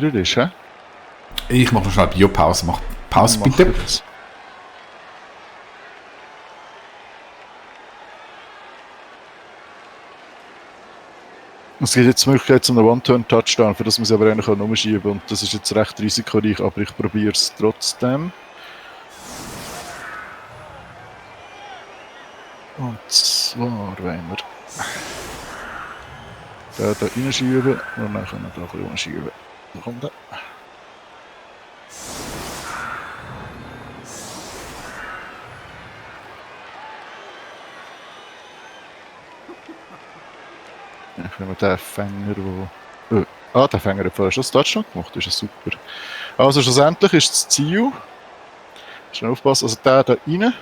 ist, hä? Ich mache noch schnell Biopause. Mach Pause bitte. Es gibt jetzt die Möglichkeit zum One-Turn-Touchdown, für das muss ich aber eigentlich auch umschieben und das ist jetzt recht risikoreich, aber ich probiere es trotzdem. Und zwar wollen wir den da reinschieben und dann können wir da ein bisschen umschieben. Da kommt er. Ich nehme den Fänger, der... der Fänger hat vorher schon das Touchdown gemacht, das ist ja super. Also schlussendlich ist das Ziel... Schnell aufpassen, also der da rein.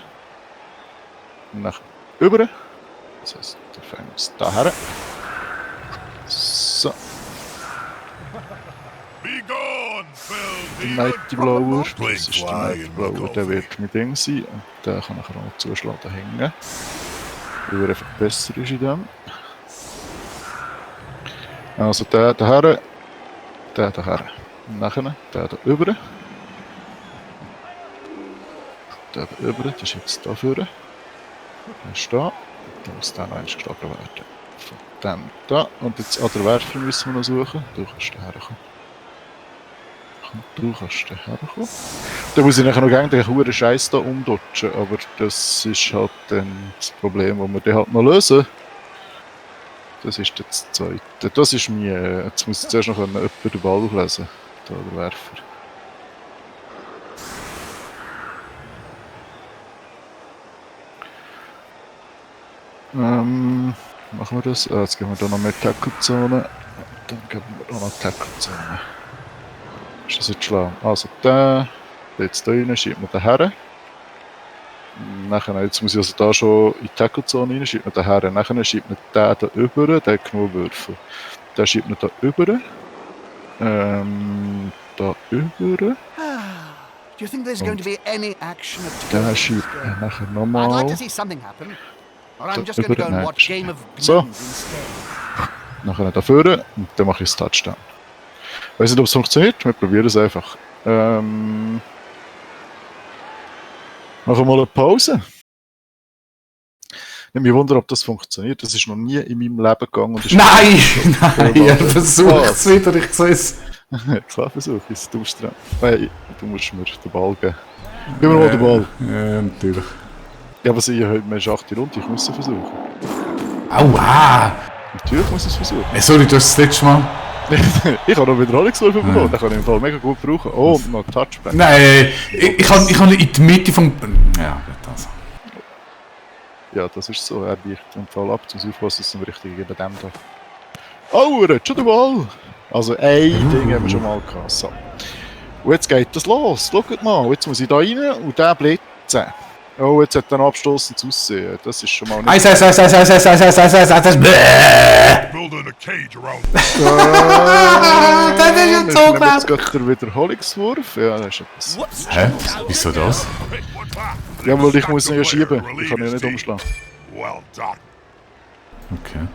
Und nach über. Das heisst, der Fänger ist da her. So. Der Mighty Blower, das ist der Mighty Blower, der wird mit Ding sein. Und der kann nachher auch noch zuschlagen, da hängen. Weil er einfach besser ist in dem. Also der daher, der daher. Und nachher der da über. Der da über, das ist jetzt da vorne. Der ist da. Da muss der noch eins geschlagen werden. Von dem da. Und jetzt an der Werfer müssen wir noch suchen. Du kannst da herkommen. Du kannst da herkommen. Da muss ich nachher noch gerne den hohen Scheiß da umdutschen. Aber das ist halt dann das Problem, das wir dann halt noch lösen. Das ist das zweite. Das ist mir. Jetzt muss ich zuerst noch jemanden den Ball auflesen. Da der Werfer. Machen wir das? Jetzt gehen wir da noch mehr Tackle-Zone. Dann geben wir da noch Tackle-Zone. Ist das jetzt schlau? Also der jetzt da rein, schiebt man den her. Nachher, jetzt muss ich also da schon in die Tackle-Zone rein, schiebt man den her. Nachher schiebt man den da über, der hat genug Würfel. Den schiebt man da über. Da über. Do you think there's going to be any action at Den schiebt man nachher I'd like nochmal. to see something happen. Or I'm Da just going to über go and den watch Game of So. Thrones instead. Nachher da vorne und dann mache ich das Touchdown. Ich weiß nicht, ob es funktioniert, wir probieren es einfach. Machen wir mal eine Pause. Ich mich wundern, ob das funktioniert. Das ist noch nie in meinem Leben gegangen. Und ist Nein! Nein, er versucht es wieder, ich sehe es. Klar versuche ich es, du musst dran. Hey, du musst mir den Ball geben. Gib mir mal den Ball. Ja, natürlich. Ja, aber sie heute ist 8 Runde, ich muss es versuchen. Aua! Natürlich muss ich es versuchen. Sorry, du hast das letzte Mal. Ich habe noch Wiederholungswürfel bekommen, den kann ich im Fall mega gut brauchen. Oh, und noch Touchback. Nein, ich kann in die Mitte vom... Ja, das. Ja, das ist so, er weicht im Fall ab, zum Aufpassen, dass es richtig gegen dem da. Oh, er hat schon den Ball! Also ein Ding haben wir schon mal gehabt. So. Und jetzt geht das los, schaut mal, jetzt muss ich da rein und der blitzen. Oh, jetzt hat er einen abstoßendes Aussehen, das ist schon mal nicht... Eis. Building a cage around. Das ist jetzt so Jetzt knapp. geht der Wiederholungswurf, ja, das ist etwas. Hä? Wieso das? Ja, weil ich muss ihn ja schieben, ich kann ihn nicht umschlagen. Well done. Okay.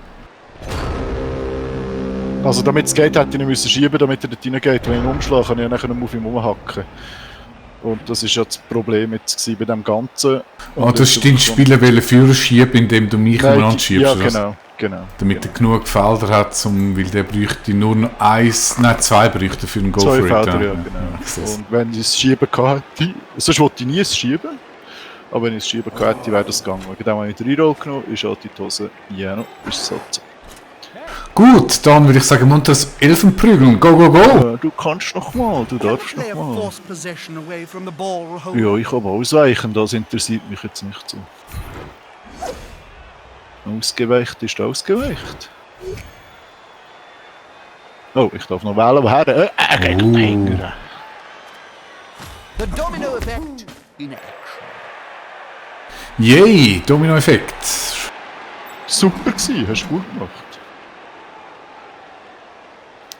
Also damit es geht, hätte ich ihn müssen schieben, damit er dort reingeht. Wenn ich ihn umschlage, kann ich nachher nicht mehr auf ihm rumhacken. Und das ist ja das Problem jetzt bei dem Ganzen. Du hast den Spieler führen schieben, indem du mich umeinander schiebst. Ja, oder? genau. Damit er genug Felder hat, weil der bräuchte nur noch zwei bräuchte für einen Go Zwei for it. Felder, ja, genau. Und wenn ich es schieben kann, sonst wollte ich nie es schieben. Aber wenn ich es schieben kann, wäre das gegangen. Wegen dem habe ich den Reroll genommen, ist auch die Hose, ja, no, ist so. Gut, dann würde ich sagen, Montes Elfenprügeln. Go, go, go! Du kannst noch mal, du darfst Play a noch mal. forced possession away from the ball. Hold Ja, ich kann ausweichen, das interessiert mich jetzt nicht so. Ausgeweicht ist ausgeweicht. Oh, ich darf noch wählen, woher? Geht um Hänger. the domino effect in action. Yay, Domino-Effekt. Super gewesen, hast du gut gemacht.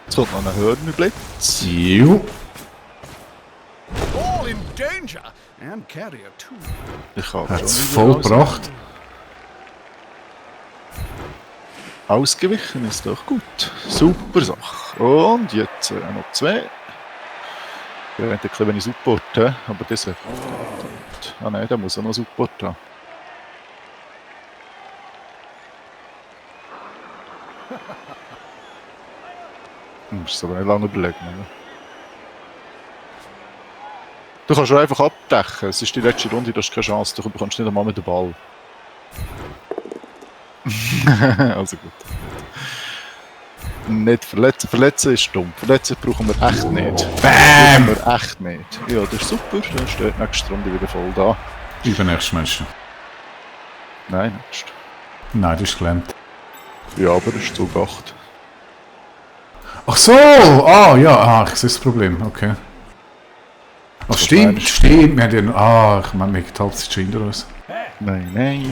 Jetzt kommt noch ein Hörnerblitz. Jo. All in danger and carrier too. Ich habe Hat es schon voll wieder raus. gebracht. Ausgewichen ist doch gut. Super Sache. Und jetzt noch 2. Wir haben einen kleinen Support, aber das ist... Ah nein, der muss auch noch Support haben. Du musst es aber nicht lange überlegen. Oder? Du kannst einfach abdecken. Es ist die letzte Runde, du hast keine Chance. Du bekommst nicht einmal mit dem Ball. Also gut. Nicht verletzen. Verletzen ist dumm. Verletzen brauchen wir echt nicht. Bam! Brauchen wir echt nicht. Ja, das ist super. Dann steht nächste Runde wieder voll da. Übernächstes Mensch. Nein, nächste. Nein, das ist gelähmt. Ja, aber das ist Zug 8. Ach so! Ah, ja, ah, ich sehe das Problem, okay. Ach, stimmt, meinst du? stimmt. Wir haben ja noch... Ah, ich meine, wir haben halb schon hinter uns. Nein.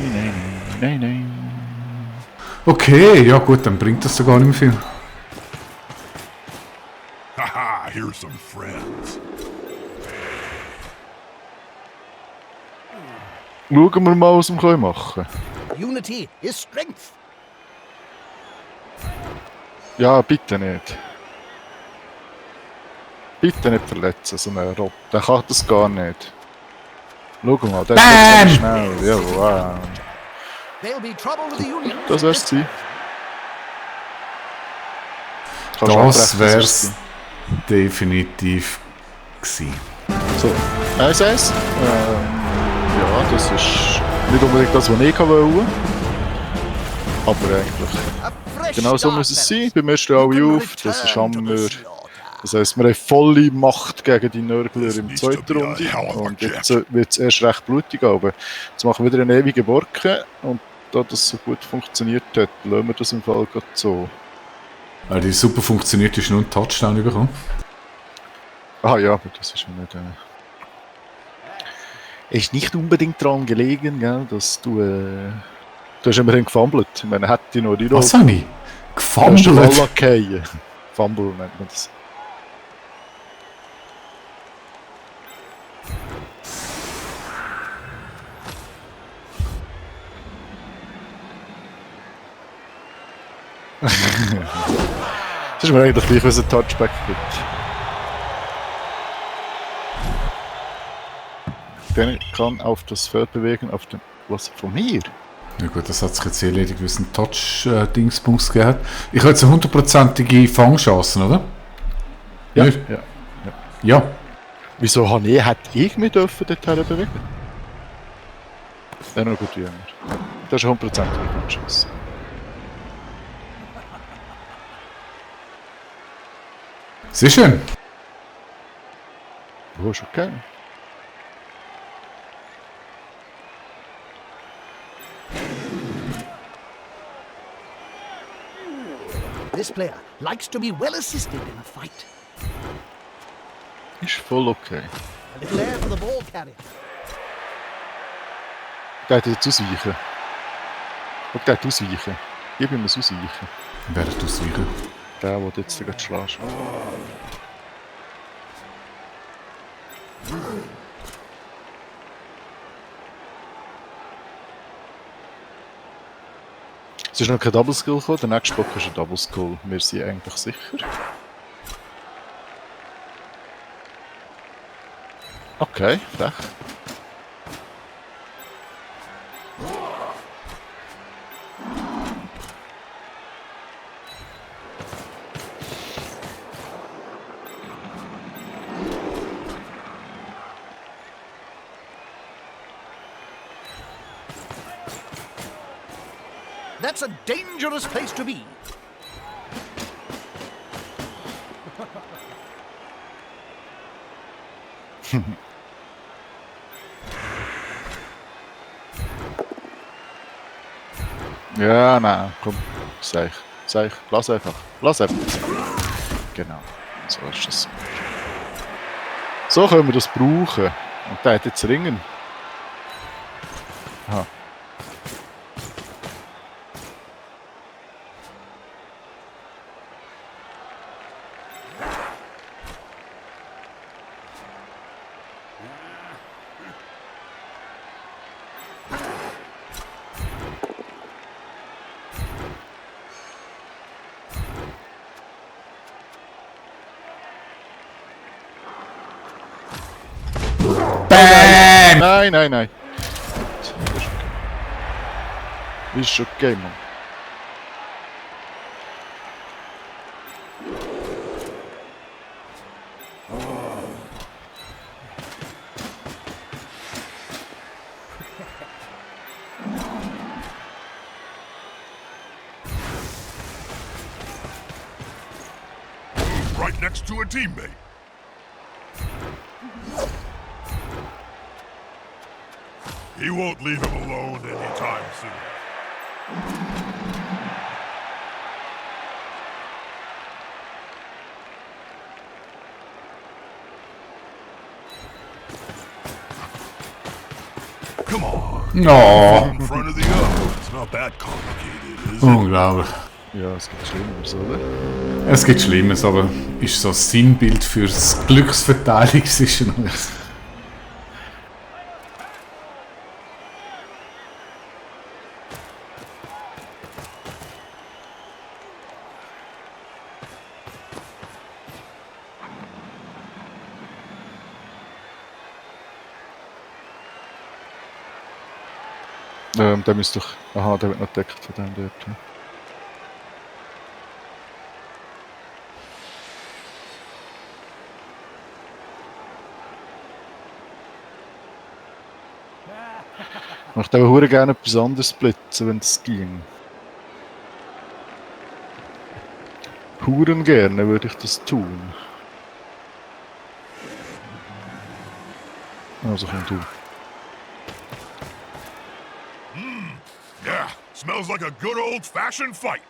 Okay, ja gut, dann bringt das so gar nicht mehr viel. Haha, here's some friends. Schauen wir mal, was wir machen können. Unity is strength. Ja, bitte nicht. Bitte nicht verletzen, so einen Rob. Der kann das gar nicht. Schau mal, der Bam! ist so schnell. Ja, wow. There'll be trouble with the Union. Das wär's gewesen. Kannst Das abbrechen, wär's definitiv gewesen. So, 1-1. Ja, das ist nicht unbedingt das, was ich wollte. Aber eigentlich. A fresh Genau so start, muss es sein. fellas. Beim ersten alle You can auf. Das ist return to the Hammer. slaughter. Das heisst, wir haben volle Macht gegen die Nörgler This in der needs to zweiten be a Runde. hell of a Und jetzt kick. wird es erst recht blutig. Aber jetzt machen wir wieder einen ewigen Borken. Und da das so gut funktioniert hat, lassen wir das im Fall gerade so. Weil die super funktioniert, ist nur ein Touchdown bekommen. Ah ja, aber das ist ja nicht... ist nicht unbedingt daran gelegen, gell, dass du... du hast immerhin gefummelt. Ich meine, hätte noch die Was habe ich? Gefummelt? Gefummelt? Fumble nennt man das. Das ist mir eigentlich gleich, wenn es einen Touchback gibt. Den kann auf das Feld bewegen, auf den... Was? Von mir? Ja gut, das hat sich jetzt erledigt, weil es einen Touch-Dingsbums gegeben hat. Ich habe jetzt eine 100%ige Fangchance, oder? Ja. Nicht? Ja. Ja. Wieso hätte ich mich dürfen dorthin bewegen? Ja, noch gut, jünger. Das ist 100% Chance. Sehr schön. Oh, ist okay. This player likes to be well assisted in a fight. Ist voll okay. A little air for the ball carrier. Der hat jetzt ausweichen. Und der hat ausweichen. Gib ihm ein Ausweichen. Wer hat ausweichen? Der jetzt gerade schlägst. Es ist noch kein Double Skill gekommen, der nächste Bock ist ein Double Skill. Wir sind eigentlich sicher. Okay, frech. That's a dangerous place to be. Ja, nein, komm, sag ich, lass einfach. Genau, so ist das. So können wir das brauchen. Und der hat jetzt Ringen. Aha. Bam! Nein, nein, nein. Ist okay, Mann. Right next to a teammate. He won't leave him alone anytime soon. Come on. Oh, In front of the other. It's not that complicated, is it? unglaublich. Ja, es gibt Schlimmeres, oder? Es gibt Schlimmes, aber ist so ein Sinnbild für das Glücksverteilung zwischen uns. Der müsste doch... Aha, der wird noch gedeckt von dem dort. Ja. Ich möchte aber hure gerne etwas anderes blitzen, wenn es ging. Huren gerne würde ich das tun. Also komm du. Yeah, smells like a good old-fashioned fight.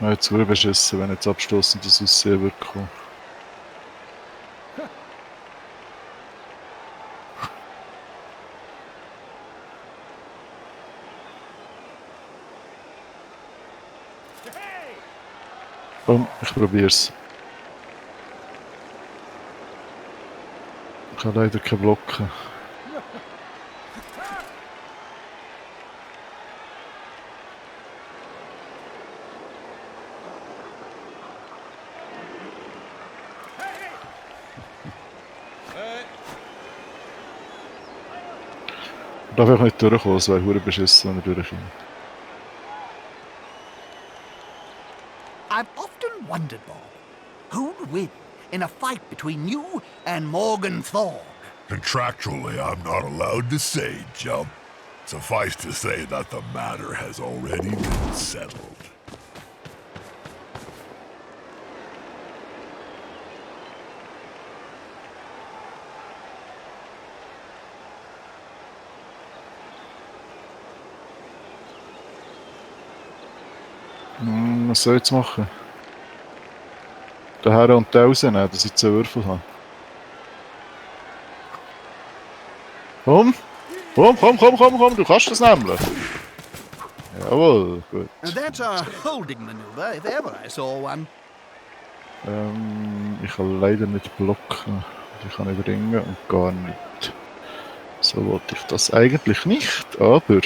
Ich habe jetzt beschissen, wenn jetzt abstoßendes Aussehen wird kommen. Komm, ich probier's. Ich kann leider keinen blocken. Ich darf einfach nicht durchkommen, es wäre verdammt beschissen, wenn er durchkommt. I've often wondered, Bob, who'd win in a fight between you and Morgan Thorg? Contractually, I'm not allowed to say, Jump. Suffice to say that the matter has already been settled. Was soll ich jetzt machen? Den Herren und den rausnehmen, dass ich 2 Würfel habe. Komm! Komm! Du kannst das nämlich! Jawohl, gut. That's a holding maneuver, if ever I saw one. Ich kann leider nicht blocken. Ich kann nicht ringen und gar nicht. So wollte ich das eigentlich nicht, aber...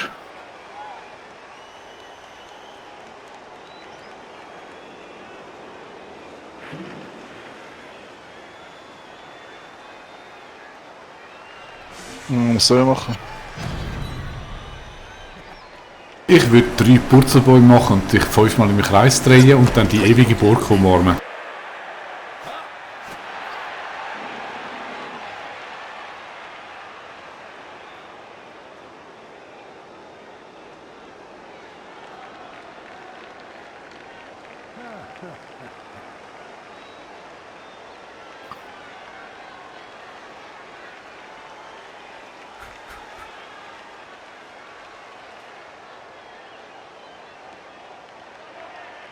Was soll ich machen? Ich würde 3 Purzelbäume machen und dich 5-mal im Kreis drehen und dann die ewige Burg umarmen.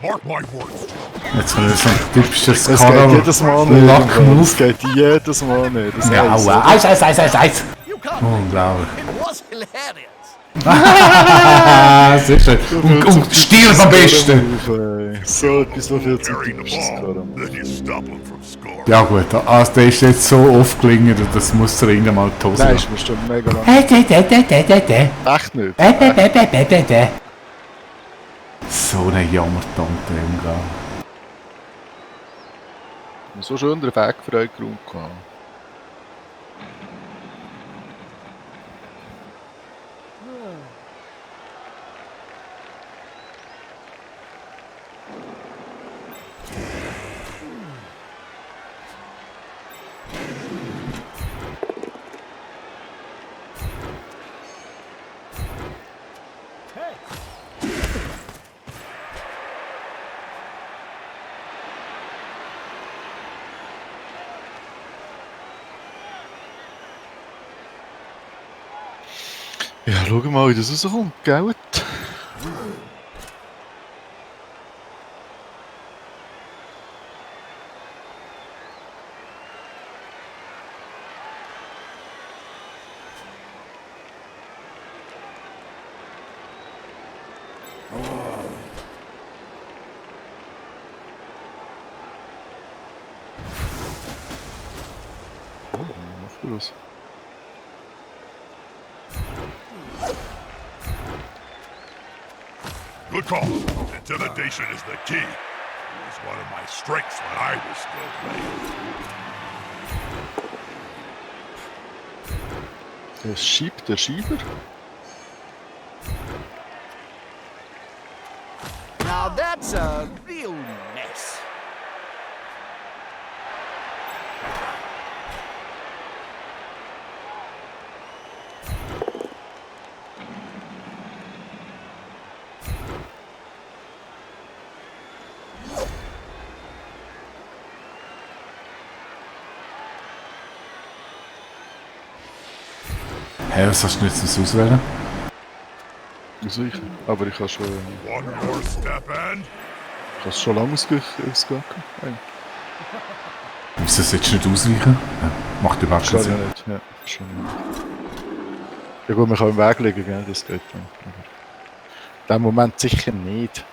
Mark my words, Jump. Jetzt haben wir so ein typisches Es geht jedes Mal nicht. Lackmove. Es geht jedes Mal nicht. Das Ja, heisst, Eis. You can't. Unglaublich. It was hilarious. Sehr schön. Und stirb am besten! So etwas, so viel Zeit Bury the typisches ball, Karam. then you stop him from scoring. Ja gut, also der ist jetzt so oft gelingen, das muss er irgendwann mal die Hose Nein, lassen. ist mir schon mega lang. Echt nicht. So eine Jammertante, Junge. So schön den Weg freigeräumt gehabt. Ja, schau mal, wie das rauskommt, gell? Oh, mach du das. Good call. Intimidation is the key. It was one of my strengths when I was still playing. Der schiebt der Schieber. Now that's a real mess. Hä, was hast du jetzt auswählen? Sicher. Aber ich habe schon, One more step and ich habe es schon lange ausgegangen. Wieso sollst du nicht ausweichen? Ja, macht überhaupt keinen Schon ja Sinn. nicht. Ja, schon nicht. Ja gut, man kann im Weg liegen, gell? Das geht dann. Aber in dem Moment sicher nicht.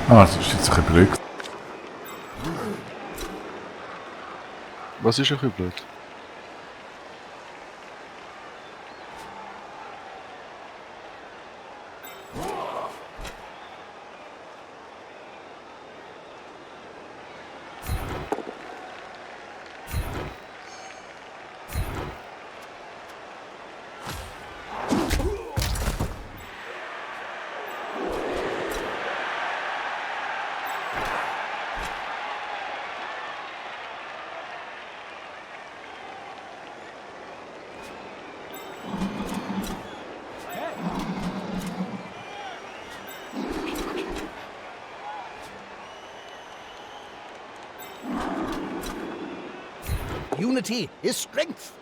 Ah, das ist jetzt ein bisschen blöd. Was ist ein bisschen blöd? Unity is strength.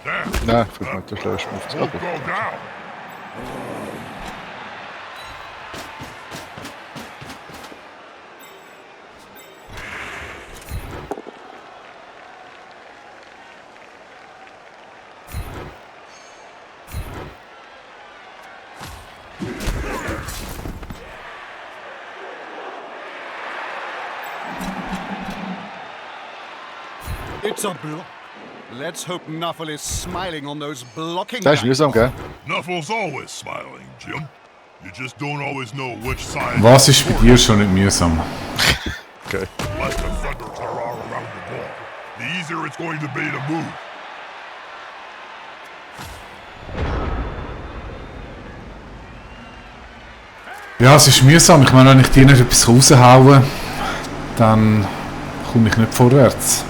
damn, Nein, vielleicht nicht der schlauste Move. won't Aber go down. It's a block. Let's hope Nuffle is smiling on those blocking. das ist mühsam, gell? Nuffle's always smiling, Jim. You just don't always know which side. Was ist bei dir schon nicht mühsam? Okay. Let the thunder there are around the ball. The easier it's going to be to move. Ja, es ist mühsam. Ich meine, wenn ich die nicht etwas raushaue, dann komme ich nicht vorwärts.